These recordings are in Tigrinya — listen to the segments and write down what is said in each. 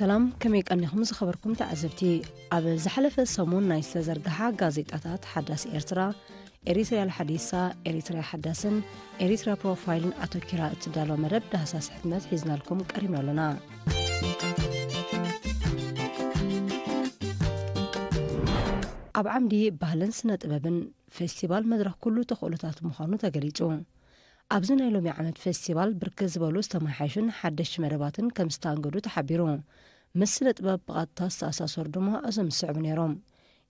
ሰላም፣ ከመይ ቀኒኹም ዝኸበርኩም ተዓዘብቲ? ኣብ ዝሓለፈ ሰሙን ናይ ዝተዘርግሓ ጋዜጣታት ሓዳስ ኤርትራ፣ ኤሪትርያ ሓዲሳ፣ ኤሪትርያ ሓዳስን ኤሪትርያ ፕሮፋይልን ኣተኪራ እትዳሎ መደብ ዳህሳስ ሕትመት ሒዝናልኩም ቀሪብና ኣለና። ኣብ ዓምዲ ባህልን ስነ ጥበብን ፌስቲቫል መድረኽ ኩሉ ተኽእሎታት ምዃኑ ተገሊጹ። ኣብዚ ናይ ሎሚ ዓመት ፌስቲቫል ብርክት ዝበሉ ዝተመሓየሹን ሓደሽቲ መደባትን ከም ዝተኣንገዱ ተሓቢሩ። ምስ ስነ ጥበብ ብቐጥታ ዝተኣሳሰሩ ድማ እዞም ዝስዕቡ ነይሮም።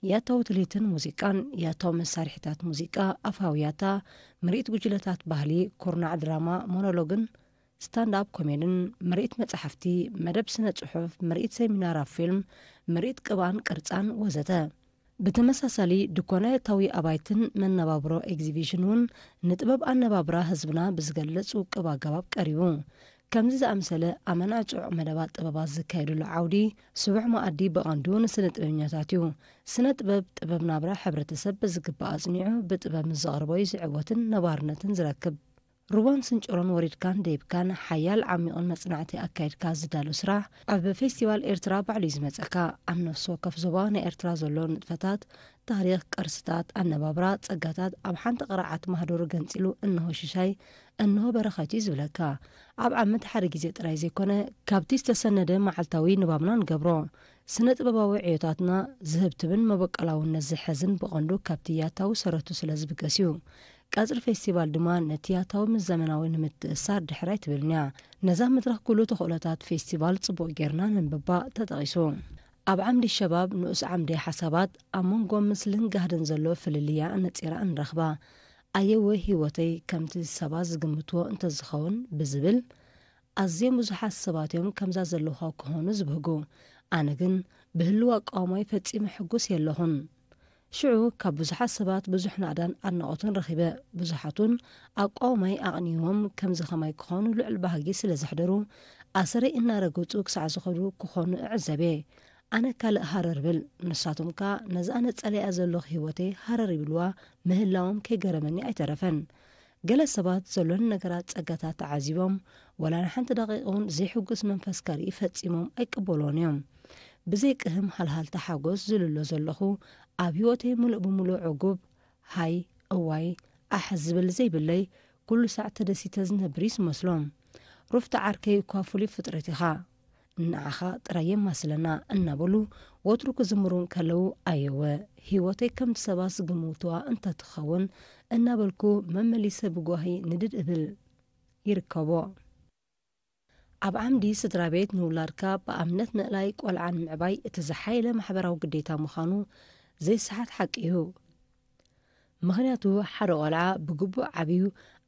ያታዊ ትልሂትን ሙዚቃን፣ ያታዊ መሳርሒታት ሙዚቃ፣ ኣፋዊ ያታ፣ ምርኢት ጉጅለታት ባህሊ፣ ኩርናዕ ድራማ፣ ሞኖሎግን ስታንድ ኣፕ ኮሜድን፣ ምርኢት መጻሕፍቲ፣ መደብ ስነ ጽሑፍ፣ ምርኢት ሴሚናር ኣብ ፊልም፣ ምርኢት ቅብኣን ቅርጻን ወዘተ። ብተመሳሳሊ፣ ድኮና ያታዊ ኣባይትን መነባብሮ ኤግዚቢሽን እውን ንጥበብ ኣነባብራ ህዝብና ብዝገልጽ ውቅብ ኣገባብ ቀሪቡ። ከምዚ ዝኣመሰለ ኣመና ጽዑቕ መደባት ጥበባት ዝካየድሉ ዓውዲ፣ ስቡሕ መኣዲ ብቐንዱ ንስነ ጥበበኛታት እዩ። ስነ ጥበብ፣ ጥበብ ናብራ ሕብረተሰብ ብዝግባእ ኣጽኒዑ ብጥበብ ምስ ዘቕርቦ እዩ ዝዕወትን ነባርነትን ዝረክብ። ሩባን ስንጭሮን ወሪድካን ደይብካን ሓያል ዓሚቕን መጽናዕቲ ኣካይድካ ዝዳሎ ስራሕ ኣብ ፌስቲቫል ኤርትራ ባዕሉ እዩ ዝመጸካ። ኣብ ነፍሲ ወከፍ ዞባ ናይ ኤርትራ ዘሎ ንጥፈታት፣ ታሪኽ፣ ቅርስታት፣ ኣነባብራ፣ ጸጋታት ኣብ ሓንቲ ቅርዓት ማህደሩ ገንጺሉ እንሆ ሽሻይ፣ እንሆ በረኸት እዩ ዝብለካ። ኣብ ዓመት ሓደ ግዜ ጥራይ ዘይኮነ፣ ካብቲ ዝተሰነደ መዓልታዊ ንባብና ንገብሮ። ስነ ጥበባዊ ዕዮታትና ዝህብትብን መበቆላውነት ዝሕዝን ብቐንዱ ካብቲ ያታዊ ሰረቱ ስለ ዝብገስ እዩ። ቀጽሪ ፌስቲቫል ድማ ነቲ ያታዊ ምስ ዘመናዊ ንምትእሳር ድሕር ኣይትብልን እያ። ነዛ መድረኽ ኩሉ ተኽእሎታት ፌስቲቫል ጽቡቕ ጌርና ነንብባ ተጠቒሱ። ኣብ ዓምዲ ሸባብ ንኡስ ዓምዲ ሓሳባት ኣብ መንጎ ምስልን ጋህድን ዘሎ ፍልልያ ነጺራ እንረኽባ። ኣየወ ህይወተይ ከምቲ ሰባት ዝግምትዎ እንተዝኸውን ብዝብል ኣዝዮም ብዙሓት ሰባት እዮም ከምዛ ዘለኹዋ ክኾኑ ዝብህጉ። ኣነ ግን ብህልው ኣቃውማይ ፈጺመ ሕጉስ የለኹን። ሽዑ ካብ ብዙሓት ሰባት ብዙሕ ናእዳን ኣድናቖትን ረኺበ። ብዙሓት እውን ኣቃውማይ ኣቕኒዎም ከምዚ ኸማይ ክኾኑ ልዑል ባህጊ ስለ ዘሕደሩ ኣሰረይ እናረገጹ ክሳዕ ዝኸዱ ክኾኑ እዕዘብ እየ። ኣነ ካልእ ሃረር ብል። ንሳቶም ከኣ ነዛ ኣነ ጸሊኣ ዘለኹ ህይወተይ ሃረር ይብልዋ ምህላዎም ከይገረመኒ ኣይተረፈን። ገለ ሰባት ዘሎኒ ነገራት ጸጋታት ተዓዚቦም፣ ወላ ንሓንቲ ደቂቕ እውን ዘይሕጉስ መንፈስ ከርኢ ፈጺሞም ኣይቅበልዎን እዮም። ብዘይ ቅህም ሃልሃልታ ሓጎስ ዝልሎ ዘለኹ፣ ኣብ ህይወተይ ምሉእ ብምሉእ ዕጉብ፣ ሃይ፣ እዋይ፣ ኣሕ ዝብል ዘይብለይ፣ ኩሉ ሳዕ ተደሲተ ዝነብር እዩ ዝመስሎም። ሩፍታ ዓርከይ እኳ ፍሉይ ፍጥረት ኢኻ። ንዓኻ ጥራይ የማስለና እናበሉ ወትሩ ክዝምሩ እንከለዉ፣ ኣየወ ህይወተይ ከምቲ ሰባት ዝግምትዋ እንተትኸውን እናበልኩ መመሊሰ ብጓሂ ንድድ እብል። ይርከቦ። ኣብ ዓምዲ ስድራ ቤት ንውላድካ ብኣብነት ምእላይ ቆልዓ ንምዕባይ እቲ ዝሓየለ ማሕበራዊ ግዴታ ምዃኑ ዘይሰሓት ሓቂ እዩ። ምኽንያቱ ሓደ ቆልዓ ብግቡእ ዓብዩ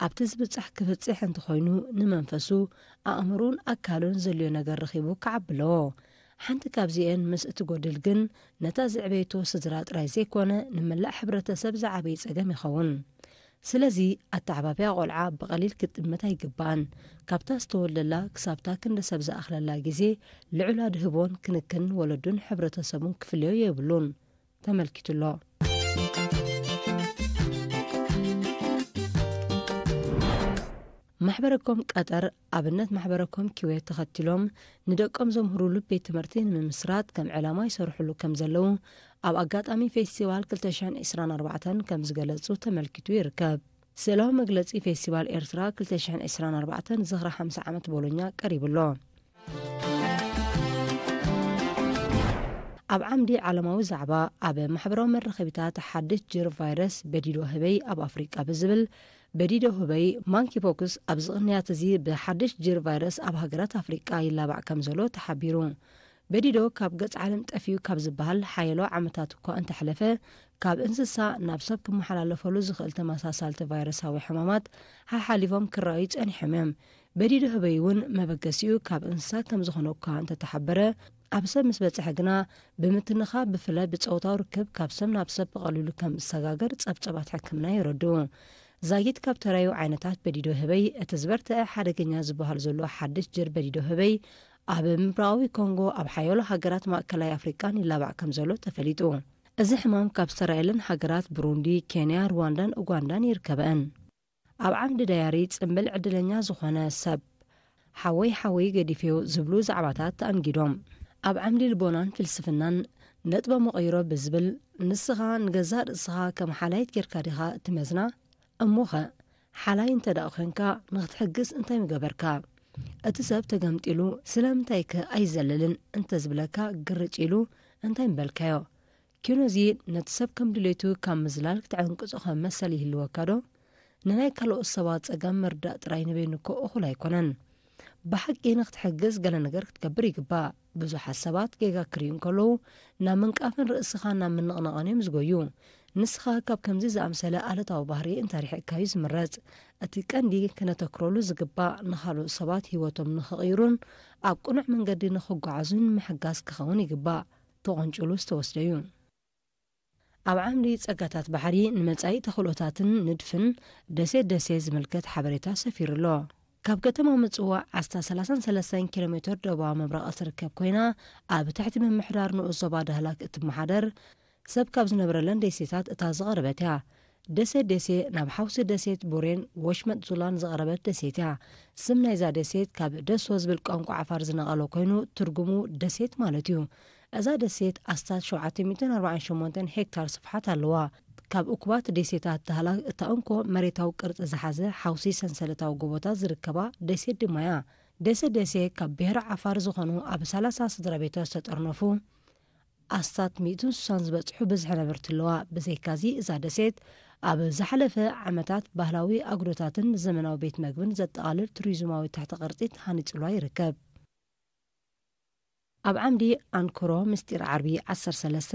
ኣብቲ ዝብጻሕ ክብጽሕ እንተኾይኑ ንመንፈሱ፣ ኣእምሩን ኣካሉን ዘድልዮ ነገር ረኺቡ ክዓቢ ኣለዎ። ሓንቲ ካብዚኤን ምስ እትጎድል ግን ነታ ዘዕበየቶ ስድራ ጥራይ ዘይኮነ ንመላእ ሕብረተሰብ ዝዓበየ ጸገም ይኸውን። ስለዚ ኣተዓባብያ ቆልዓ ብቐሊል ክትጥምት ኣይግባእን። ካብታ ዝተወልደላ ክሳብታ ክንዲ ሰብ ዝኣኽለላ ግዜ ልዑል ኣድህቦን ክንክን ወለዱን ሕብረተሰቡን ክፍለዮ የብሉን። ተመልኪቱ ኣሎ። ማሕበረኮም ቀጠር ኣብነት ማሕበረኮም ኪዌት ተኸቲሎም ንደቆም ዘምህሩሉ ቤት ትምህርቲ ንምምስራት ከም ዕላማ ይሰርሕሉ ከም ዘለዉ ኣብ ኣጋጣሚ ፌስቲቫል ክልተ ሽሕን ዕስራን ኣርባዕተን ከም ዝገለጹ ተመልኪቱ ይርከብ። ስእላዊ መግለጺ ፌስቲቫል ኤርትራ ክልተ ሽሕን ዕስራን ኣርባዕተን ዝኽሪ ሓምሳ ዓመት ቦሎኛ ቀሪቡ ኣሎ። ኣብ ዓምዲ ዓለማዊ ዛዕባ ኣብ ማሕበራዊ መራኸቢታት ሓድሽ ጅር ቫይረስ በዲዶ ህበይ ኣብ ኣፍሪቃ ብዝብል በዲዶ ህበይ ማንኪ ፖክስ ኣብዚ ቅንያት እዚ ብሓድሽ ጅር ቫይረስ ኣብ ሃገራት ኣፍሪቃ ይላባዕ ከም ዘሎ ተሓቢሩ። በዲዶ ካብ ገጽ ዓለም ጠፊኡ ካብ ዝበሃል ሓየሎ ዓመታት እኳ እንተሕለፈ ካብ እንስሳ ናብ ሰብ ክመሓላለፈሉ ዝኽእል ተመሳሳልቲ ቫይረሳዊ ሕማማት ሓሓሊፎም ክረኣዩ ጸኒሖም እዮም። በዲዶ ህበይ እውን መበገሲኡ ካብ እንስሳ ከም ዝኾነ እኳ እንተተሓበረ፣ ኣብ ሰብ ምስ በጽሐ ግና ብምትንኻ ብፍላይ ብጾታዊ ርክብ ካብ ሰብ ናብ ሰብ ብቐሊሉ ከም ዝሰጋገር ጸብጸባት ሕክምና የረድኡ። ዛጊት ካብ ተራዩ ዓይነታት በዲዶ ህበይ እቲ ዝበርትዐ ሓደገኛ ዝበሃል ዘሎ ሓድሽ ጅር በዲዶ ህበይ ኣብ ምብራቓዊ ኮንጎ ኣብ ሓያሎ ሃገራት ማእከላይ ኣፍሪቃን ይላባዕ ከም ዘሎ ተፈሊጡ። እዚ ሕማም ካብ ዝተራየለን ሃገራት ብሩንዲ፣ ኬንያ፣ ሩዋንዳን ኡጋንዳን ይርከበአን። ኣብ ዓምዲ ዳያሪ ጽምብል ዕድለኛ ዝኾነ ሰብ ሓወይ ሓወይ ገዲፈዮ ዝብሉ ዛዕባታት ተኣንጊዶም። ኣብ ዓምዲ ልቦናን ፍልስፍናን ነጥበ መቐይሮ ብዝብል፣ ንስኻ ንገዛእ ርእስኻ ከም ሓላይት ጌርካ ዲኻ እትመዝና? እሞኸ ሓላይ እንተ ደኣ ኮንካ፣ ንኽትሕግዝ እንታይ ምገበርካ? እቲ ሰብ ተገምጢሉ ስለምንታይከ ኣይዘልልን እንተ ዝብለካ፣ ግርጭ ኢሉ እንታይ ምበልካዮ? ኪኖዚ ነቲ ሰብ ከም ድሌቱ ካብ ምዝላል ክትዕንቅጾ ከም መሰል ይህልወካ ዶ? ንናይ ካልኦት ሰባት ጸገም ምርዳእ ጥራይ ንበይኑ እኮ እኹል ኣይኮነን። ብሓቂ ንኽትሕግዝ ገለ ነገር ክትገብር ይግባእ። ብዙሓት ሰባት ጌጋ ክርእዩ እንከለዉ ናብ ምንቃፍን ርእስኻ ናብ ምንቕናቕን እዮም ዝጎዩ። ንስኻ ካብ ከምዚ ዝኣምሰለ ኣሉታዊ ባህሪ እንተርሒቕካዩ ዝምረጽ። እቲ ቀንዲ ክነተኩረሉ ዝግባእ ንኻልኦት ሰባት ህይወቶም ንኽቕይሩን ኣብ ቅኑዕ መንገዲ ንኽጓዓዙን ምሕጋዝ ክኸውን ይግባእ። ተቐንጭሉ ዝተወስደ እዩ። ኣብ ዓምዲ ጸጋታት ባሕሪ ንመጻኢ ተኽእሎታትን ንድፍን ደሴት ደሴት ዝምልከት ሓበሬታ ሰፊሩ ኣሎ። ካብ ከተማ ምጽዋዕ ኣስታት ሰላሳን ሰለስተን ኪሎ ሜትር ደቡባዊ ምብራቕ እትርከብ ኮይና፣ ኣብ ትሕቲ ምምሕዳር ንኡስ ዞባ ዳህላክ እትመሓደር፣ ሰብ ካብ ዝነብረለን ደሴታት እታ ዝቐረበት እያ። ደሴት ደሴ ናብ ሓውሲ ደሴት ቡሬን ወሽመጥ ዙላን ዝቐረበት ደሴት እያ። ስም ናይዛ ደሴት ካብ ደሶ ዝብል ቋንቋ ዓፋር ዝነቐሎ ኮይኑ፣ ትርጉሙ ደሴት ማለት እዩ። እዛ ደሴት ኣስታት ሸውዓተ ሚእትን ኣርባዓን ሸሞንተን ሄክታር ስፍሓት ኣለዋ። ካብ እኩባት ደሴታት ዳህላክ እታ እንኮ መሬታዊ ቅርጺ ዝሓዘ ሓውሲ ሰንሰለታዊ ጎቦታት ዝርከባ ደሴት ድማ እያ። ደሴት ደሴ ካብ ብሄረ ዓፋር ዝኾኑ ኣብ ሰላሳ ስድራ ቤታት ዝተጠርነፉ ኣስታት ሚእትን ስሳን ዝበጽሑ ብዝሒ ነበርቲ ኣለዋ። ብዘይካዚ እዛ ደሴት ኣብ ዝሓለፈ ዓመታት ባህላዊ ኣጉዶታትን ዘመናዊ ቤት መግብን ዘጠቓልል ቱሪዝማዊ ትሕተ ቅርጺ ተሃኒጹላ ይርከብ። ኣብ ዓምዲ ኣንክሮ ምስጢር ዓርቢ ዓሰርተ ሰለስተ፣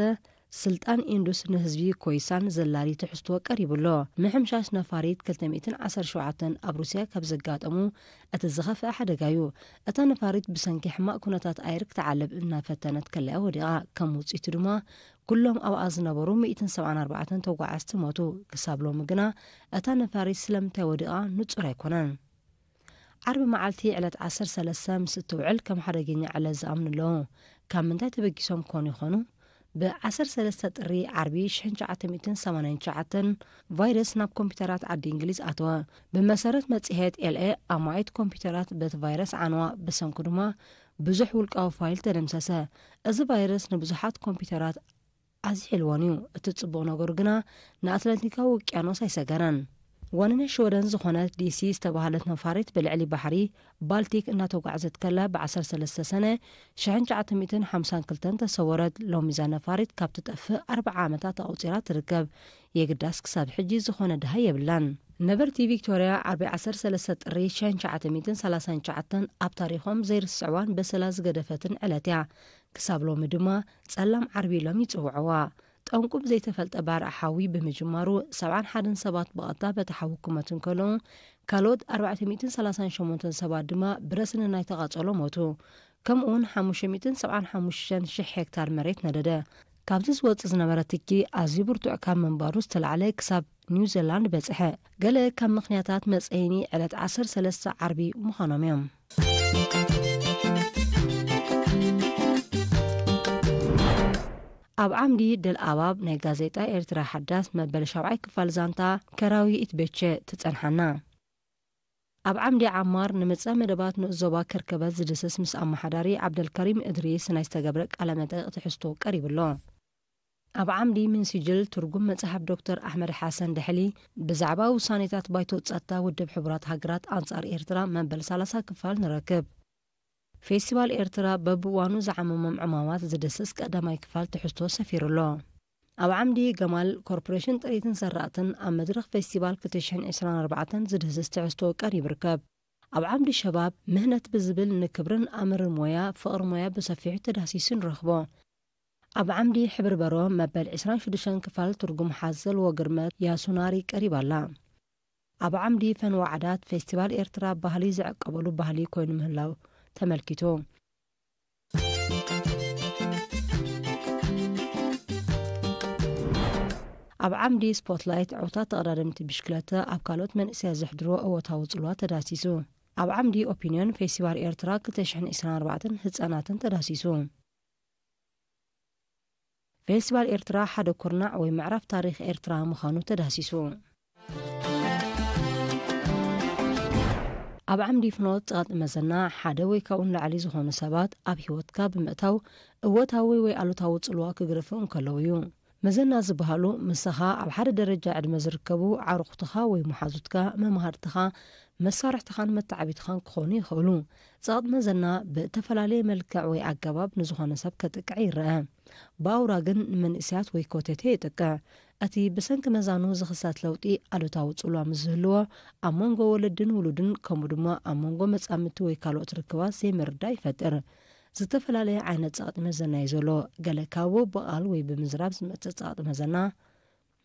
ስልጣን ኢንዱስ ንህዝቢ ኮይሳን ዘላሊ ትሕዝቶ ቀሪቡ ኣሎ። ምሕምሻሽ ነፋሪት ክልተ ሚእትን ዓሰርተ ሸውዓተን ኣብ ሩስያ ካብ ዘጋጠሙ እቲ ዝኸፍአ ሓደጋ እዩ። እታ ነፋሪት ብሰንኪ ሕማቕ ኩነታት ኣየር ክትዓልብ እናፈተነት ከለያ ወዲቓ። ከም ውጽኢቱ ድማ ኩሎም ኣብኣ ዝነበሩ ሚእትን ሰብዓን ኣርባዕተን ተጓዓዝቲ ሞቱ። ክሳብ ሎሚ ግና እታ ነፋሪት ስለምንታይ ወዲቓ ንጹር ኣይኮነን። ዓርቢ መዓልቲ ዕለት ዓሰርተ ሰለስተ ምስ እትውዕል ከም ሓደገኛ ዕለት ዝኣምኑ ኣለዉ። ካብ ምንታይ ተበጊሶም ኮን ይኾኑ? ብ ዓሰርተ ሰለስተ ጥሪ ዓርቢ ሽሕን ትሽዓተ ሚእትን ሰማንያን ትሽዓተን ቫይረስ ናብ ኮምፒውተራት ዓዲ እንግሊዝ ኣተወ። ብመሰረት መጽሔት ኤልኤ፣ ኣማኢት ኮምፒውተራት በቲ ቫይረስ ዓነዋ፣ ብሰንኩ ድማ ብዙሕ ውልቃዊ ፋይል ተደምሰሰ። እዚ ቫይረስ ንብዙሓት ኮምፒውተራት ኣዝሒልወን እዩ። እቲ ጽቡቕ ነገሩ ግና ንኣትላንቲካዊ ውቅያኖስ ኣይሰገረን። ዋንነት ሽወደን ዝኾነት ዲሲ ዝተባህለት ነፋሪት ብልዕሊ ባሕሪ ባልቲክ እናተጓዕዘት ከላ ብ ዓሰርተ ሰለስተ ሰነ ሽሕን ትሽዓተ ሚእትን ሓምሳን ክልተን ተሰወረት። ሎሚ እዛ ነፋሪት ካብ ትጠፍእ ኣርብዓ ዓመታት ኣቑጺራ ትርከብ። የግዳስ ክሳብ ሕጂ ዝኾነ ደሃይ የብላን። ነበርቲ ቪክቶርያ ዓርቢ ዓሰርተ ሰለስተ ጥሪ ሽሕን ትሽዓተ ሚእትን ሰላሳን ትሽዓተን ኣብ ታሪኾም ዘይርስዕዋን በሰላ ዝገደፈትን ዕለት እያ። ክሳብ ሎሚ ድማ ጸላም ዓርቢ ኢሎም ይጽውዕዋ። ጠንቁ ብዘይተፈልጠ ባርዕ ሓዊ ብምጅማሩ፣ ሰብዓን ሓደን ሰባት ብቐጥታ በቲ ሓዊ ክመቱ እንከለዉ፣ ካልኦት ኣርባዕተ ሚእትን ሰላሳን ሸሞንተን ሰባት ድማ ብረስኒ ናይ ተቓጸሎ ሞቱ። ከምኡውን ሓሙሽተ ሚእትን ሰብዓን ሓሙሽተን ሽሕ ሄክታር መሬት ነደደ። ካብዚ ዝወጽእ ዝነበረ ትኪ ኣዝዩ ብርቱዕ ካብ ምንባሩ ዝተላዕለ ክሳብ ኒውዚላንድ በጽሐ። ገለ ካብ ምኽንያታት መጸይኒ ዕለት ዓሰርተ ሰለስተ ዓርቢ ምዃኖም እዮም። ኣብ ዓምዲ ደል ኣባብ ናይ ጋዜጣ ኤርትራ ሓዳስ መበል ሻብዓይ ክፋል ዛንታ ከራዊ ኢትቤቼ ትጸንሓና። ኣብ ዓምዲ ዓማር ንምጸ መደባት ንኡስ ዞባ ከርከበት ዝድስስ ምስ ኣመሓዳሪ ዓብደልከሪም እድሪስ ናይ ዝተገብረ ቃለ መጠይቕ ትሕዝቶ ቀሪቡ ኣሎ። ኣብ ዓምዲ ምን ሲጅል ትርጉም መጽሓፍ ዶክተር ኣሕመድ ሓሰን ደሕሊ ብዛዕባ ውሳኔታት ባይቶ ጸጥታ ውድብ ሕቡራት ሃገራት ኣንጻር ኤርትራ መበል ሰላሳ ክፋል ንረክብ። ፌስቲቫል ኤርትራ በብእዋኑ ዝዓመሞም ዕማማት ዝድስስ ቀዳማይ ክፋል ትሕዝቶ ሰፊሩ ኣሎ። ኣብ ዓምዲ ገማል ኮርፖሬሽን ጥሪትን ዘራእትን ኣብ መድረኽ ፌስቲቫል ክልተ ሽሕን ዕስራን ኣርባዕተን ዝድህስስ ትሕዝቶ ቀሪቡ ይርከብ። ኣብ ዓምዲ ሸባብ ምህነት ብዝብል ንክብርን ኣምርን ሞያ ፍቕሪ ሞያ ብሰፊሑ ተዳህሲሱ ንረኽቦ። ኣብ ዓምዲ ሕብሪ በሮ መበል ዕስራን ሽዱሽተን ክፋል ትርጉም ሓዘል ወግርመት ያሱናሪ ቀሪባ ኣላ። ኣብ ዓምዲ ፈንዋ ዓዳት ፌስቲቫል ኤርትራ ባህሊ ዝዕቀበሉ ባህሊ ኮይኑ ምህላው ተመልኪቱ። ኣብ ዓምዲ ስፖትላይት ዕውታት ተቐዳደምቲ ብሽክለተ ኣብ ካልኦት መንእሰያት ዘሕድሮ እወታዊ ጽልዋ ተዳሲሱ። ኣብ ዓምዲ ኦፒንዮን ፌስቲቫል ኤርትራ ክልተ ሽሕን ዕስራን ኣርባዕተን ህጻናትን ተዳሲሱ። ፌስቲቫል ኤርትራ ሓደ ኩርናዕ ወይ ምዕራፍ ታሪኽ ኤርትራ ምዃኑ ተዳሲሱ። ኣብ ዓምዲ ፍኖት ጸቕጢ መዘና ሓደ ወይ ካብኡ ንላዕሊ ዝኾኑ ሰባት ኣብ ህይወትካ ብምእታው እወታዊ ወይ ኣሉታዊ ጽልዋ ክግርፉ እንከለዉ እዩ። መዘና ዝበሃሉ ምሳኻ ኣብ ሓደ ደረጃ ዕድመ ዝርከቡ ዓርኹትኻ ወይ መሓዙትካ፣ መምሃርትኻ፣ መሳርሕትኻን መተዓቢትኻን ክኾኑ ይኽእሉ። ጸቕጢ መዘና ብእተፈላለየ መልክዕ ወይ ኣገባብ ንዝኾነ ሰብ ከጥቅዕ ይረአ። ብኣውራ ግን ንመንእሰያት ወይ ኮቴቴ የጥቅዕ። እቲ ብሰንኪ መዛኑ ዝኽሰት ለውጢ ኣሉታዊ ጽልዋ ምስ ዝህልዎ፣ ኣብ መንጎ ወለድን ውሉድን ከምኡ ድማ ኣብ መንጎ መጻምድቲ ወይ ካልኦት ርክባት ዘይምርዳእ ይፈጥር። ዝተፈላለየ ዓይነት ጸቕጢ መዘና እዩ ዘሎ። ገለ ካብኡ ብቓል ወይ ብምዝራብ ዝመጽእ ጸቕጢ መዘና፣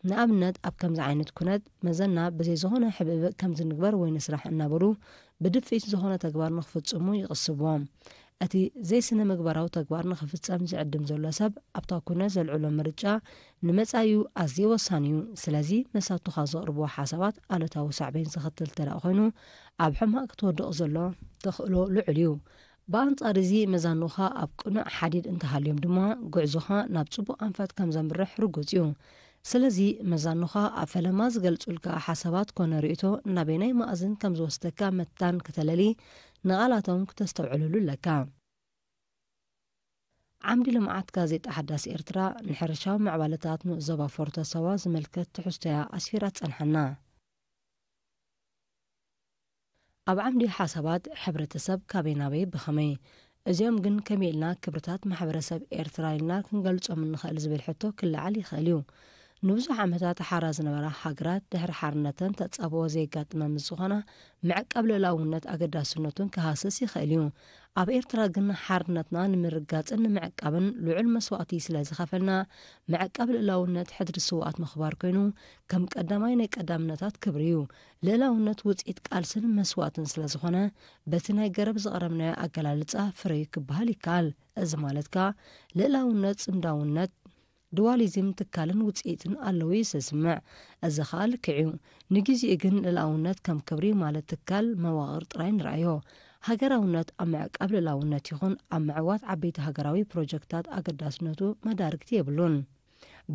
ንኣብነት ኣብ ከምዚ ዓይነት ኩነት መዘና ብዘይ ዝኾነ ሕብእብእ ከምዚ ንግበር ወይ ንስራሕ እናበሉ ብድፍኢት ዝኾነ ተግባር ንኽፍጽሙ ይቕስብዎም። እቲ ዘይስነ ምግባራዊ ተግባር ንኽፍጸም ዝዕድም ዘሎ ሰብ ኣብታ ኩነት ዘልዕሎ ምርጫ ንመጻኢኡ ኣዝዩ ወሳኒ እዩ። ስለዚ መሳቱኻ ዘቕርብዎ ሓሳባት ኣሉታዊ ሳዕቤን ዘኸትል እንተ ደኣ ኮይኑ ኣብ ሕማቕ ክትወድቕ ዘሎ ተኽእሎ ልዑል እዩ። ብኣንጻር እዚ መዛኑኻ ኣብ ቅኑዕ ሓዲድ እንተሃልዮም ድማ ጉዕዞኻ ናብ ጽቡቕ ኣንፈት ከም ዘምርሕ ርጉጽ እዩ። ስለዚ መዛኑኻ ኣብ ፈለማ ዝገልጹልካ ሓሳባት ኮነ ርእይቶ ናበየናይ መኣዝን ከም ዝወስደካ መታን ከተለሊ ንቓላቶም ክተስተውዕለሉ ኣለካ። ዓምዲ ልምዓት ጋዜጣ ሓዳስ ኤርትራ ንሕርሻዊ ምዕባለታት ንኡስ ዞባ ፎርቶ ሰዋ ዝምልከት ትሕዝቶያ ኣስፊራ ትጸንሓና። ኣብ ዓምዲ ሓሳባት ሕብረተሰብ ካበይ ናበይ ብኸመይ? እዚኦም ግን ከመይ ኢልና ክብርታት ማሕበረሰብ ኤርትራ ኢልና ክንገልጾም እንኽእል ዝብል ሕቶ ክለዓል ይኽእል እዩ። ንብዙሕ ዓመታት ሓራ ዝነበራ ሃገራት ድሕሪ ሓርነተን ተጻብኦ ዘየጋጥመን ምስ ዝኾና ምዕቃብ ልእላውነት ኣገዳስነቱን ክሃስስ ይኽእል እዩ። ኣብ ኤርትራ ግን ሓርነትና ንምርግጋጽን ንምዕቃብን ልዑል መስዋእቲ ስለ ዝኸፈልና ምዕቃብ ልእላውነት ሕድሪ ስውኣት ምኽባር ኮይኑ ከም ቀዳማይ ናይ ቀዳምነታት ክብሪ እዩ። ልእላውነት ውጽኢት ቃልስን መስዋእትን ስለ ዝኾነ በቲ ናይ ገረብ ዝቐረብናዮ ኣገላልጻ ፍረዩ ክበሃል ይከኣል። እዚ ማለት ከኣ ልእላውነት ጽምዳውነት ድዋሊዝም ትካልን ውጽኢትን ኣለዉ እዩ ዘስምዕ። እዚ ኸኣ ልክዕ እዩ። ንግዜኡ ግን ልእላውነት ከም ክብሪ ማለት ትካል መዋቕር ጥራይ ንርኣዮ። ሃገራውነት ኣብ ምዕቃብ ልእላውነት ይኹን ኣብ ምዕዋት ዓበይቲ ሃገራዊ ፕሮጀክታት ኣገዳስነቱ መዳርግቲ የብሉን።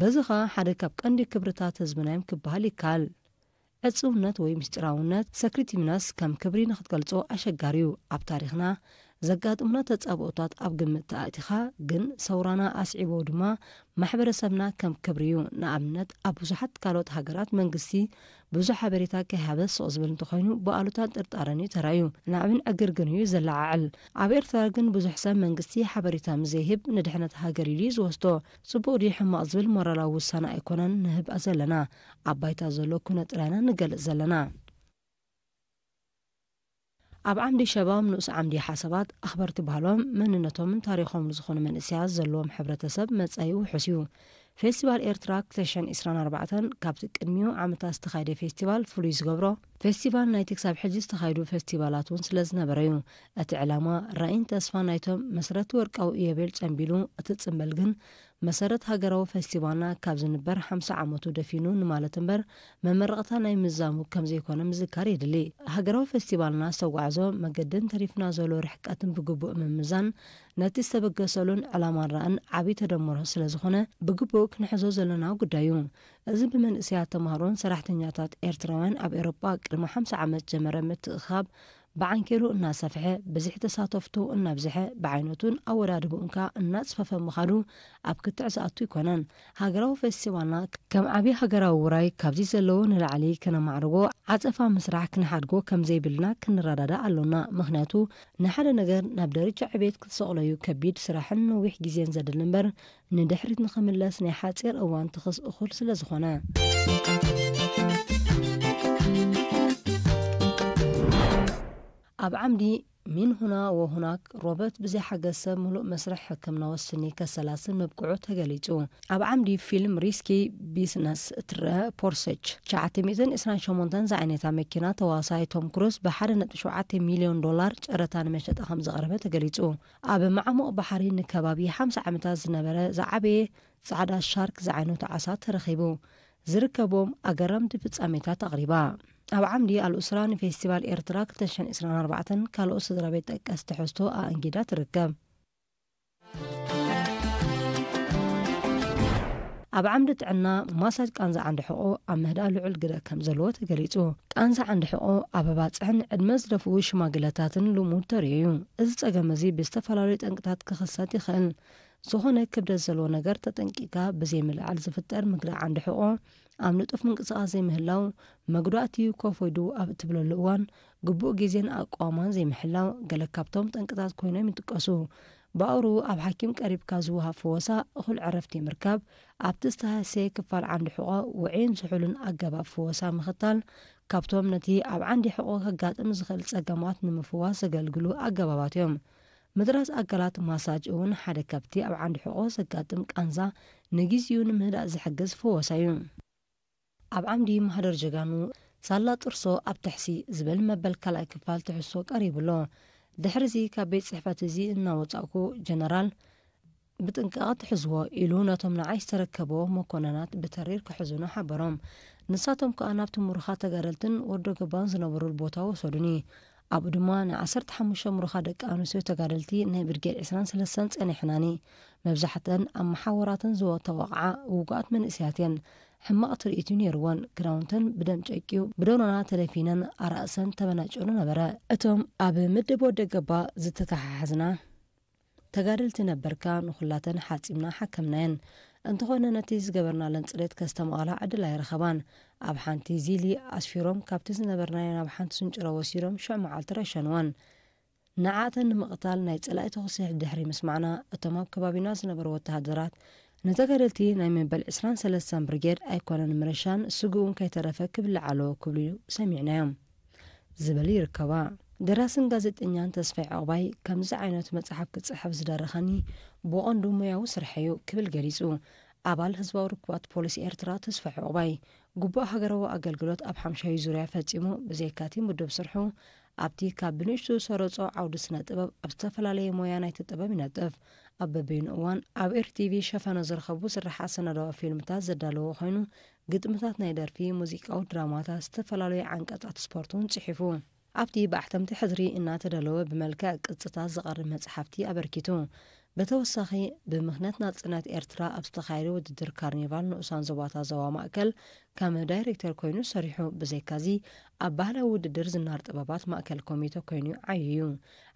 በዚ ኸኣ ሓደ ካብ ቀንዲ ክብርታት ህዝብና እዮም ክበሃል ይከኣል። ዕጽውነት ወይ ምስጢራውነት፣ ሰክሪቲቭነስ፣ ከም ክብሪ ንኽትገልጾ ኣሸጋሪ እዩ። ኣብ ታሪኽና ዘጋጥሙና ተጻብኦታት ኣብ ግምት ተኣእቲኻ ግን ሰውራና ኣስዒቦ ድማ ማሕበረሰብና ከም ክብሪ እዩ። ንኣብነት ኣብ ብዙሓት ካልኦት ሃገራት መንግስቲ ብዙሕ ሓበሬታ ከይሃበ ስቕ ዝብል እንተኾይኑ ብኣሉታን ጥርጣረን እዩ ተራእዩ። ናዕብን ዕግርግን እዩ ዘለዓዕል። ኣብ ኤርትራ ግን ብዙሕ ሰብ መንግስቲ ሓበሬታ ምስ ዘይህብ ንድሕነት ሃገር ኢሉ እዩ ዝወስዶ። ጽቡቕ ድዩ ሕማቕ ዝብል ሞራላዊ ውሳነ ኣይኮነን ንህብ ዘለና። ኣብ ባይታ ዘሎ ኩነት ጥራይና ንገልጽ ዘለና። ኣብ ዓምዲ ሸባብ ንኡስ ዓምዲ ሓሳባት ኣኽበርቲ ባህሎም መንነቶምን ታሪኾምን ዝኾኑ መንእሰያት ዘለዎም ሕብረተሰብ መጻኢ ውሑስ እዩ። ፌስቲቫል ኤርትራ ክልተ ሽሕን ዕስራን ኣርባዕተን ካብቲ ቅድሚኡ ዓመታት ዝተኻየደ ፌስቲቫል ፍሉይ ዝገብሮ ፌስቲቫል ናይቲ ክሳብ ሕጂ ዝተኻየዱ ፌስቲቫላት እውን ስለ ዝነበረ እዩ። እቲ ዕላማ ራእይን ተስፋን ናይቶም መስረቲ ወርቃዊ ኢዮቤል ጸንቢሉ እቲ ጽንበል ግን መሰረት ሃገራዊ ፌስቲቫልና ካብ ዝንበር ሓምሳ ዓመቱ ደፊኑ ንማለት እምበር መመረቕታ ናይ ምዛሙ ከም ዘይኮነ ምዝካር የድሊ። ሃገራዊ ፌስቲቫልና ዝተጓዕዞ መገድን ተሪፍና ዘሎ ርሕቀትን ብግቡእ ምምዛን ነቲ ዝተበገሰሉን ዕላማን ራእን ዓብዪ ተደምሮ ስለ ዝኾነ ብግቡእ ክንሕዞ ዘለና ጉዳይ እዩ። እዚ ብመንእሰያት ተምሃሮን ሰራሕተኛታት ኤርትራውያን ኣብ ኤውሮጳ ቅድሚ ሓምሳ ዓመት ጀመረ ምትእኽኻብ ብዓንኬሉ እናሰፍሐ፣ ብዝሒ ተሳተፍቱ እናብዝሐ፣ ብዓይነቱን ኣወዳድብኡን ከኣ እናጽፈፈ ምኻዱ ኣብ ክትዕ ዝኣቱ ኣይኮነን። ሃገራዊ ፌስቲቫልና ከም ዓቢ ሃገራዊ ውራይ ካብዚ ዘለዎ ንላዕሊ ከነማዕርጎ፣ ዓጸፋ ምስራሕ ክንሓድጎ ከም ዘይብልና ክንረዳዳእ ኣሎና። ምኽንያቱ ንሓደ ነገር ናብ ደረጃ ዕቤት ክትሰቕሎዩ ከቢድ ስራሕን ነዊሕ ግዜን ዘድሊ እምበር፣ ንድሕሪት ንኽምለስ ናይ ሓጺር እዋን ትኽስ እኹል ስለ ዝኾነ። ኣብ ዓምዲ ሚን ሁና ወሁናክ ሮበት ብዘይ ሓገዝ ሰብ ምሉእ መስርሕ ሕክምና ወስኒ ከሰላስል ምብቅዑ ተገሊጹ። ኣብ ዓምዲ ፊልም ሪስኪ ቢዝነስ እትረአ ፖርሰች ትሽዓተ ሚእትን ዕስራን ሸሞንተን ዝዓይነታ መኪና ተዋሳኣይ ቶም ክሩዝ ብሓደ ነጥቢ ሸውዓተ ሚልዮን ዶላር ጨረታ ንመሸጣ ከም ዘቕረበ ተገሊጹ። ኣብ መዓሙቕ ባሕሪ ንከባቢ ሓምሳ ዓመታት ዝነበረ ዝዓበየ ጻዕዳ ሻርክ ዝዓይነቱ ዓሳ ተረኺቡ። ዝርከቦም ኣገረምቲ ፍጻሜታት ኣቕሪባ። ኣብ ዓምዲ ኣልኡስራ ንፌስቲቫል ኤርትራ ክልተ ሽሕን ዕስራን ኣርባዕተን ካልኦት ስድራ ቤት ጠቀስ ትሕዝቶ ኣእንጊዳ ትርከብ። ኣብ ዓምዲ ጥዕና፣ ማሳጅ ቃንዛ ዓንዲ ሕቖ ኣብ ምህዳእ ልዑል ግደ ከም ዘለዎ ተገሊጹ። ቃንዛ ዓንዲ ሕቖ ኣብ ኣባጽሕን ዕድመ ዝደፍኡ ሽማግለታትን ልሙድ ተርእዮ እዩ። እዚ ጸገም እዚ ብዝተፈላለዩ ጠንቅታት ክኽሰት ይኽእል። ዝኾነ ክብደት ዘለዎ ነገር ተጠንቂቕካ ብዘይምልዓል ዝፍጠር ምግዳዕ ዓንዲ ሕቖ፣ ኣብ ንጡፍ ምንቅስቓስ ዘይምህላው፣ መጉዳእቲ ኮፍ ወይ ደው ኣብ እትብለሉ እዋን፣ ግቡእ ግዜን ኣቋውማን ዘይምሕላው፣ ገለ ካብቶም ጠንቅታት ኮይኖም ይጥቀሱ። ብኣውሩ ኣብ ሓኪም ቀሪብካ ዝወሃብ ፈወሳ፣ እኹል ዕረፍቲ ምርካብ፣ ኣብቲ ዝተሃሰየ ክፋል ዓንዲ ሕቖ ውዑይን ዝሑልን ኣገባብ ፈወሳ ምኽታል፣ ካብቶም ነቲ ኣብ ዓንዲ ሕቖ ከጋጥም ዝኽእል ጸገማት ንምፍዋስ ዘገልግሉ ኣገባባት እዮም። ምድራስ ኣካላት ማሳጅ እውን ሓደ ካብቲ ኣብ ዓንዲ ሕቖ ዘጋጥም ቃንዛ ንግዜኡ ንምህዳእ ዝሕግዝ ፈወሳ እዩ። ኣብ ዓምዲ ማህደር ጀጋኑ፣ ሳላ ጥርሶ ኣብ ትሕሲ ዝብል መበል ካልኣይ ክፋል ትሕዝቶ ቀሪቡ ኣሎ። ድሕሪ እዚ ካብ ቤት ጽሕፈት እዚ እናወጻእኩ፣ ጀነራል፣ ብጥንቃቐ ትሕዝዎ ኢሉ ነቶም ንዓይ ዝተረከብዎ መኮነናት ብተሪር ክሕዙኑ ሓበሮም። ንሳቶም ከኣ ናብቲ ምሩኻት ተጋደልትን ወዶ ገባን ዝነበሩሉ ቦታ ወሰዱኒ። ኣብኡ ድማ ንዓሰርተ ሓሙሽተ ምሩኻት ደቂ ኣንስትዮ ተጋደልቲ ናይ ብርጌድ ዕስራን ሰለስተን ጸኒሕናኒ። መብዛሕተን ኣብ መሓወራተን ዝተወቕዓ ውጉኣት መንእሰያት እየን። ሕማቕ ትርኢት እዩ ነይርወን። ክዳውንተን ብደም ጨቂዩ፣ ብደሮና ተደፊነን ኣራእሰን ተበናጭሩ ነበረ። እቶም ኣብ ምድብ ወደ ገባ ዝተተሓሓዝና ተጋደልቲ ነበርካ፣ ንኹላተን ሓጺብና ሓከምናየን። እንተኾነ ነቲ ዝገበርናለን ጽሬት ከስተማቕላ ዕድል ኣይረኸባን። ኣብ ሓንቲ ዚሊ ኣስፊሮም ካብቲ ዝነበርናዮ ናብ ሓንቲ ስንጭሮ ወሲዶም ሽዑ መዓልቲ ረሸንወን። ንዓተን ንምቕታል ናይ ጸላኢ ተኹሲ ድሕሪ ምስማዕና፣ እቶም ኣብ ከባቢና ዝነበሩ ወተሃደራት፣ ንተጋደልቲ ናይ መበል ዕስራን ሰለስተን ብርጌድ ኣይኮነን ምርሻን፣ ስግኡን ከይተረፈ ክብላዕ ኣለዎ ክብሉ ሰሚዕናዮም። ዝብል ይርከባ። ደራስን ጋዜጠኛን ተስፋይ ዕቑባይ፣ ከምዚ ዓይነት መጽሓፍ ክጽሕፍ ዝደረኸኒ ብቐንዱ ሞያዊ ስርሐይ እዩ ክብል ገሊጹ። ኣባል ህዝባዊ ርክባት ፖሊስ ኤርትራ ተስፋይ ዕቑባይ፣ ግቡእ ሃገራዊ ኣገልግሎት ኣብ ሓምሻዩ ዙርያ ፈጺሙ፣ ብዘይካቲ ምዱብ ስርሑ፣ ኣብቲ ካብ ብንእሽቱ ዝሰረጾ ዓውዲ ስነ ጥበብ ኣብ ዝተፈላለየ ሞያ ናይቲ ጥበብ ይነጥፍ። ኣብ በበይኑ እዋን ኣብ ኤርቲቪ ሸፈኖ ዝረኸቡ ስርሓት ሰነዳዊ ፊልምታት ዘዳለዎ ኮይኑ፣ ግጥምታት ናይ ደርፊ፣ ሙዚቃዊ ድራማታት፣ ዝተፈላለዩ ዓንቀጻት ስፖርት እውን ጽሒፉ። ኣብቲ ብኣሕተምቲ ሕድሪ እናተደለወ ብመልክዕ ቅጽታት ዝቐርብ መጽሓፍቲ ኣበርኪቱ። ብተወሳኺ፣ ብምኽንያት ናጽነት ኤርትራ ኣብ ዝተኻየደ ውድድር ካርኒቫል ንኡሳን ዞባታት ዞባ ማእከል ከም ዳይሬክተር ኮይኑ ሰሪሑ። ብዘይካዚ፣ ኣብ ባህላዊ ውድድር ዝናር ጥበባት ማእከል ኮሚተ ኮይኑ ዓዩ እዩ።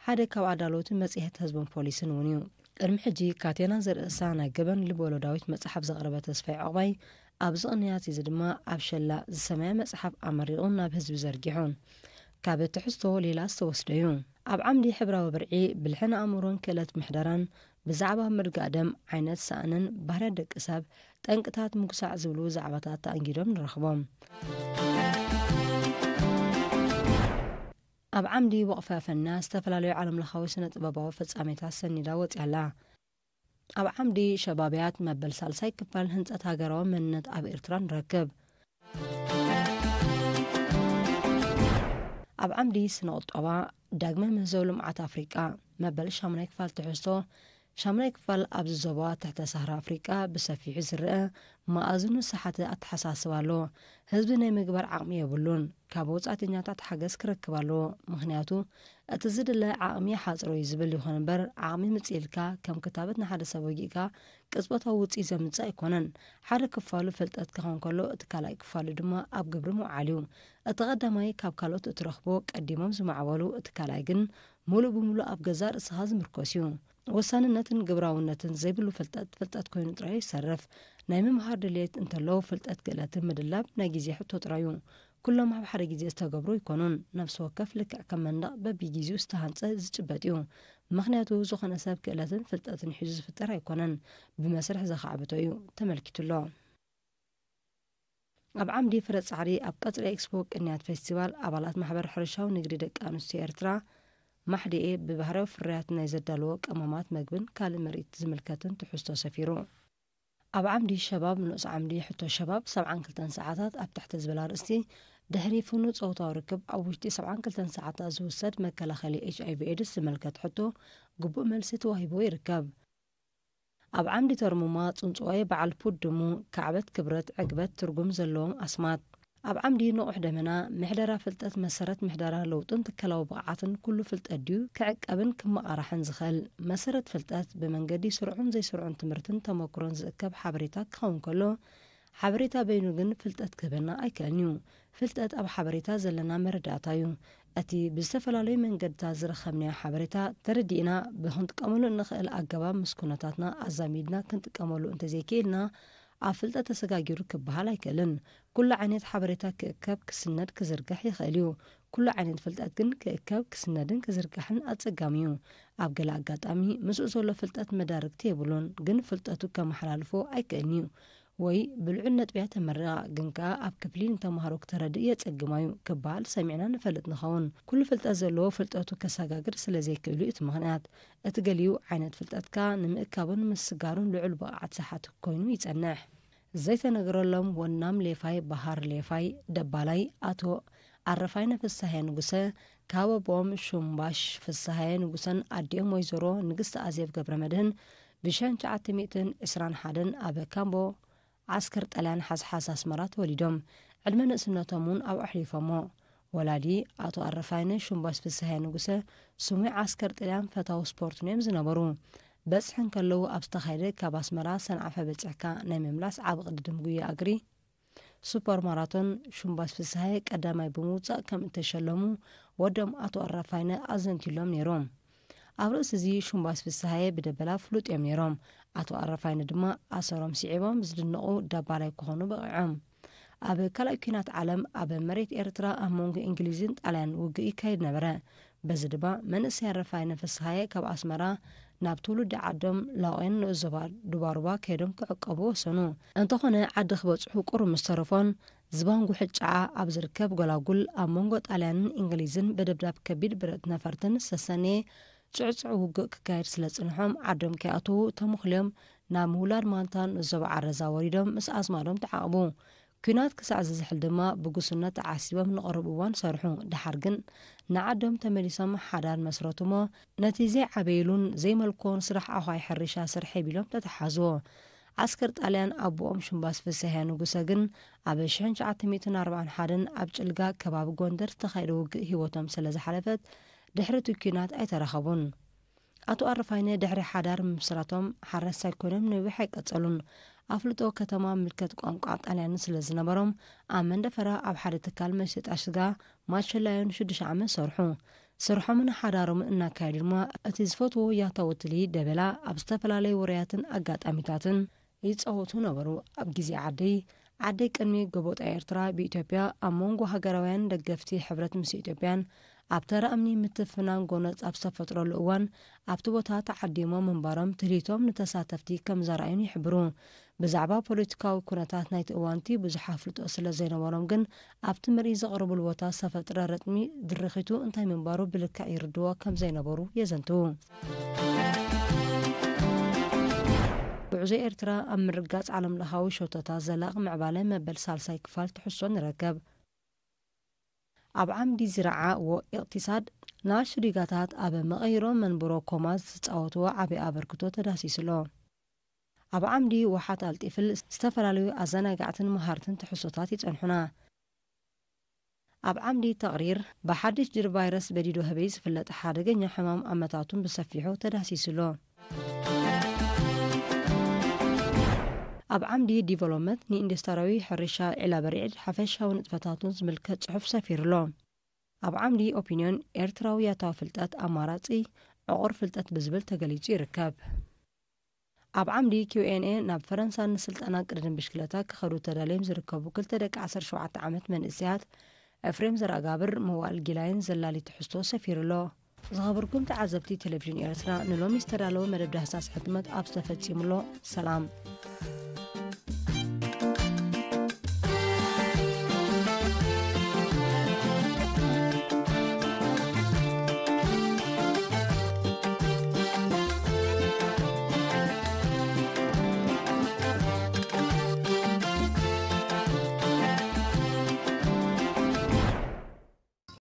ሓደ ካብ ኣዳለውቲ መጽሔት ህዝብን ፖሊስን እውን እዩ። ቅድሚ ሕጂ ካቴና ዘርእሳ ናይ ገበን ልብወለዳዊት መጽሓፍ ዘቕረበ ተስፋይ ዕቑባይ፣ ኣብዚ ቅንያት እዚ ድማ ኣብ ሸላ ዝሰመየ መጽሓፍ ኣመሪቑ ናብ ህዝቢ ዘርጊሑ። ካብ ትሕዝቶ ሌላ ዝተወስደ እዩ። ኣብ ዓምዲ ሕብራዊ ብርዒ፣ ብልሕን ኣእምሮን ክእለት ምሕደራን፣ ብዛዕባ ምርጋእ ደም፣ ዓይነት ሳእንን ባህርያት ደቂ ሰብ፣ ጠንቅታት ምጉሳዕ ዝብሉ ዛዕባታት ተኣንጊዶም ንረኽቦም። ኣብ ዓምዲ ወቕፈ ፈና ዝተፈላለዩ ዓለምለኻዊ ስነ ጥበባዊ ፍጻሜታት ሰኒዳ ወጺኣላ። ኣብ ዓምዲ ሸባብያት መበል ሳልሳይ ክፋል ህንጸት ሃገራዊ መንነት ኣብ ኤርትራ ንረክብ። ኣብ ዓምዲ ስነ ቁጠባ ዳግመ ምህዞ ልምዓት ኣፍሪቃ መበል ሻምናይ ክፋል ትሕዝቶ። ሻምናይ ክፋል ኣብዚ ዞባ ትሕተ ሳህራ ኣፍሪቃ ብሰፊሑ ዝረአ መኣዝኑ ዝሰሓተ ኣተሓሳስባ ኣሎ። ህዝቢ ናይ ምግባር ዓቕሚ የብሉን። ካብ ወጻእተኛታት ሓገዝ ክረክብ ኣለዎ። ምኽንያቱ እቲ ዝድለ ዓቕሚ ይሓጽሮ እዩ ዝብል ይኹን እምበር፣ ዓቕሚ ምጽእ ኢልካ ከም ክታበት ንሓደ ሰብ ወጊእካ ቅጽበታዊ ውጽኢት ዘምጽእ ኣይኮነን። ሓደ ክፋሉ ፍልጠት ክኸውን ከሎ፣ እቲ ካልኣይ ክፋሉ ድማ ኣብ ግብሪ ምውዓል እዩ። እቲ ቀዳማይ ካብ ካልኦት እትረኽቦ ቀዲሞም ዝማዕበሉ፣ እቲ ካልኣይ ግን ምሉእ ብምሉእ ኣብ ገዛእ ርእስኻ ዝምርኮስ እዩ። ወሳንነትን ግብራውነትን ዘይብሉ ፍልጠት፣ ፍልጠት ኮይኑ ጥራይ ይሰርፍ። ናይ ምምሃር ድሌት እንተሎ፣ ፍልጠት ክእለትን ምድላብ ናይ ግዜ ሕቶ ጥራይ እዩ። ኩሎም ኣብ ሓደ ግዜ ዝተገብሩ ኣይኮኑን። ነፍሲ ወከፍ ልክዕ ከም መንደቕ በቢግዜኡ ዝተሃንጸ ዝጭበጥ እዩ። ምኽንያቱ፣ ዝኾነ ሰብ ክእለትን ፍልጠትን ሒዙ ዝፍጠር ኣይኮነን። ብመስርሕ ዘኻዕብቶ እዩ ተመልኪቱ ኣሎ። ኣብ ዓምዲ ፍረ ጻዕሪ ኣብ ቀጽሪ ኤክስፖ ቅንያት ፌስቲቫል ኣባላት ማሕበር ሕርሻዊ ንግዲ ደቂ ኣንስትዮ ኤርትራ፣ ማሕዴኤ፣ ብባህርያዊ ፍርያት ናይ ዘዳለዎ ቀመማት መግብን ካልእ ምርኢት ዝምልከትን ትሕዝቶ ሰፊሩ። ኣብ ዓምዲ ሸባብ ንኡስ ዓምዲ ሕቶ ሸባብ ሰብዓን ክልተን ሰዓታት ኣብ ትሕቲ ዝብል ኣርእስቲ፣ ድሕሪ ፍኑው ጾታዊ ርክብ ኣብ ውሽጢ ሰብዓን ክልተን ሰዓታት ዝውሰድ መከላኸሊ ኤች ኣይ ቪ ኤድስ ዝምልከት ሕቶ ግቡእ መልሲ ተዋሂብዎ ይርከብ። ኣብ ዓምዲ ተርሙማ ጽንጽዋይ በዓል ፑድሙ፣ ካዕበት ክብረት ዕግበት ትርጉም ዘለዎም ኣስማት። ኣብ ዓምዲ ንቑሕ ደመና፣ ምሕደራ ፍልጠት መሰረት ምሕደራ ለውጥን ትካላዊ ብቕዓትን ኩሉ ፍልጠት ድዩ ክዕቀብን ክመቓራሕን ዝኽእል? መሰረት ፍልጠት ብመንገዲ ስሩዕን ዘይስሩዕን ትምህርትን ተመክሮን ዝእከብ ሓበሬታ ክኸውን ከሎ፣ ሓበሬታ በይኑ ግን ፍልጠት ክህበና ኣይክእልን እዩ። ፍልጠት ኣብ ሓበሬታ ዘለና መረዳእታ እዩ። እቲ ብዝተፈላለዩ መንገድታት ዝረኸብናዮ ሓበሬታ ተረዲእና ብኽንጥቀመሉ እንኽእል ኣገባብ ምስ ኩነታትና ኣዛሚድና ክንጥቀመሉ እንተዘይክኢልና፣ ኣብ ፍልጠት ተሰጋጊሩ ክበሃል ኣይክእልን። ኩሉ ዓይነት ሓበሬታ ክእከብ፣ ክስነድ፣ ክዝርጋሕ ይኽእል እዩ። ኩሉ ዓይነት ፍልጠት ግን ክእከብ፣ ክስነድን ክዝርጋሕን ኣጸጋሚ እዩ። ኣብ ገለ ኣጋጣሚ ምስኡ ዘሎ ፍልጠት መዳርግቲ የብሉን፣ ግን ፍልጠቱ ከመሓላልፎ ኣይክእልን እዩ። ወይ ብልዑል ነጥብያ ተመሪቓ፣ ግን ከኣ ኣብ ክፍሊ ንተምሃሮ ክተረድእ የጸግማ እዩ ክበሃል ሰሚዕና ንፈልጥ ንኸውን። ኩሉ ፍልጠት ዘለዎ ፍልጠቱ ከሰጋግር ስለ ዘይክእል እዩ እቲ ምኽንያት። እቲ ገሊኡ ዓይነት ፍልጠት ከኣ ንምእካቡን ምስጋሩን ልዑል ብቕዓት ዝሓትት ኮይኑ ይጸንሕ። ዘይተነግረሎም ወናም ሌፋይ በሃር ሌፋይ ደባላይ ኣቶ ኣረፋይነ ፍስሃየ ንጉሰ፣ ካብ ኣቦኦም ሹምባሽ ፍስሃየ ንጉሰን ኣዲኦም ወይዘሮ ንግስቲ ኣዜብ ገብረ መድህን ብሽሕን ትሽዓተ ሚእትን ዕስራን ሓደን ኣብ ካምቦ ዓስከር ጣልያን ሓዝሓዝ ኣስመራ ተወሊዶም። ዕድመ ንእስነቶም እውን ኣብኡ ኣሕሊፎሞ። ወላዲ ኣቶ ኣረፋይነ ሹምባሽ ፍስሃየ ንጉሰ ስሙይ ዓስከር ጣልያን ፈታዊ ስፖርትን እዮም ዝነበሩ። በጽሒ እንከለዉ ኣብ ዝተኻየደ ካብ ኣስመራ ሰንዓፈ በጺሕካ ናይ ምምላስ ዓቢ ቅድድም ጉያ እግሪ ሱፐር ማራቶን ሹምባሽ ፍስሃየ ቀዳማይ ብምውጻእ ከም እተሸለሙ ወዶም ኣቶ ኣረፋይነ ኣዘንቲሎም ነይሮም። ኣብ ርእሲ እዚ ሹምባሽ ፍስሃየ ብደበላ ፍሉጥ እዮም ነይሮም። ኣቶ ኣረፋይነ ድማ ኣሰሮም ስዒቦም ዝድነቑ ደባላይ ክኾኑ በቒዖም። ኣብ ካልኣይ ኲናት ዓለም ኣብ መሬት ኤርትራ ኣብ መንጎ እንግሊዝን ጣልያን ውግእ ይካየድ ነበረ። በዚ ድማ መንእሰይ ኣረፋይነ ፍስሃየ ካብ ኣስመራ ናብ ትውልዲ ዓዶም ላቆን ንኡስ ዞባ ዱባሩባ ከይዶም ክዕቀቡ ወሰኑ። እንተኾነ ዓዲ ክበጽሑ ቁሩብ ምስ ተረፎን ዝባን ጉሕጫዓ ኣብ ዝርከብ ጎላጉል ኣብ መንጎ ጣልያንን እንግሊዝን ብደብዳብ ከቢድ ብረት ነፈርትን ዝተሰነየ ጽዕጹዕ ውግእ ክካየድ ስለ ጽንሖም ዓዶም ከይኣትዉ ተመኽልዮም ናብ ምውላድ ማንታ ንኡስ ዞባ ዓረዛ ወሪዶም ምስ ኣዝማዶም ተዓቕቡ። ኲናት ክሳዕ ዝዝሕል ድማ ብጉስነት ተዓሲቦም ንቕሩብ እዋን ሰርሑ። ደሓር ግን ንዓዶም ተመሊሶም ሓዳር መስረቱ እሞ ነቲ ዘይዓበይሉን ዘይመልኮን ስራሕ ኣዃይ ሕርሻ ስርሐይ ቢሎም ተተሓዝዎ። ዓስከር ጣልያን ኣቦኦም ሽምባስ ፍስሃ ንጉሰ ግን ኣብ ሽሕን ትሽዓተ ሚእትን ኣርባዓን ሓደን ኣብ ጭልጋ ከባቢ ጎንደር ዝተኻየደ ውግእ ህይወቶም ስለ ዝሓለፈት ድሕሪ እቲ ኲናት ኣይተራኸቡን። ኣቶ ኣረፋይነ ድሕሪ ሓዳር ምምስራቶም ሓረስታይ ኮይኖም ነዊሕ ኣይቀጸሉን። ኣፍልጦ ከተማ ምልከት ቋንቋ ጣልያንን ስለ ዝነበሮም ኣብ መንደፈራ ኣብ ሓደ ትካል መሸጣ ስጋ ማቸላዮን ሽዱሽተ ዓመት ሰርሑ። ስርሖምን ሓዳሮምን እናካየዱ ድማ እቲ ዝፈትዎ ያታዊ ትልሂ ደበላ ኣብ ዝተፈላለዩ ውርያትን ኣጋጣሚታትን ይጻወቱ ነበሩ። ኣብ ግዜ ዓደይ ዓደይ ቅድሚ ጎቦጣ ኤርትራ ብኢትዮጵያ ኣብ መንጎ ሃገራውያን ደገፍቲ ሕብረት ምስ ኢትዮጵያን ኣብ ተራ እምኒ ምትፍናን ጎነጽ ኣብ ዝተፈጥረሉ እዋን ኣብቲ ቦታ ተዓዲሞም ምንባሮም ትልሂቶም ንተሳተፍቲ ከም ዘርኣዩን ይሕብሩ። ብዛዕባ ፖለቲካዊ ኩነታት ናይቲ እዋንቲ ብዙሕ ኣፍልጦ ስለ ዘይነበሮም ግን ኣብቲ ምርኢት ዘቕርብሉ ቦታ ዝተፈጥረ ረጥሚ ድርኺቱ እንታይ ምንባሩ ብልክዕ ይርድዎ ከም ዘይነበሩ የዘንትዉ። ጉዕዞ ኤርትራ ኣብ ምርጋጽ ዓለምለኻዊ ሸቶታት ዘላቒ ምዕባለ መበል ሳልሳይ ክፋል ትሕዝቶ ንረከብ። ኣብ ዓምዲ ዝርዓ ወኢቕቲሳድ ንኣሽቱ ዲጋታት ኣብ መቐይሮ መንብሮ ኮማት ዝጻወትዎ ዓቢ ኣበርክቶ ተዳሲሱሎ። ኣብ ዓምዲ ዋሓት ኣልጢፍል ዝተፈላለዩ ኣዘናጋዕትን መሃርትን ትሕዝቶታት ይጸንሑና። ኣብ ዓምዲ ተቕሪር ብሓድሽ ድር ቫይረስ በዲዶ ህበይ ዝፍለጥ ሓደገኛ ሕማም ኣመታቱን ብሰፊሑ ተዳሲሱሎ። ኣብ ዓምዲ ዲቨሎፕመንት ንኢንዱስትሪያዊ ሕርሻ ዒላ በርዒድ ሓፈሻዊ ንጥፈታቱን ዝምልከት ጽሑፍ ሰፊሩሎ። ኣብ ዓምዲ ኦፒንዮን ኤርትራዊ ያታዊ ፍልጠት ኣማራጺ ዕቑር ፍልጠት ብዝብል ተገሊጹ ይርከብ። ኣብ ዓምዲ ኪው ኤን ኤ ናብ ፈረንሳ ንስልጠና ቅድድም ብሽክለታ ክኸዱ ተዳልዮም ዝርከቡ ክልተ ደቂ ዓሰርተ ሸውዓተ ዓመት መንእሰያት ኤፍሬም ዘርኣጋብር መዋእል ጊላይን ዘላሊ ትሕዝቶ ሰፊሩሎ። ዝኸበርኩም ተዓዘብቲ ቴሌቪዥን ኤርትራ፣ ንሎሚ ዝተዳለወ መደብ ዳህሳስ ሕትመት ኣብ ዝተፈጺሙሎ ሰላም።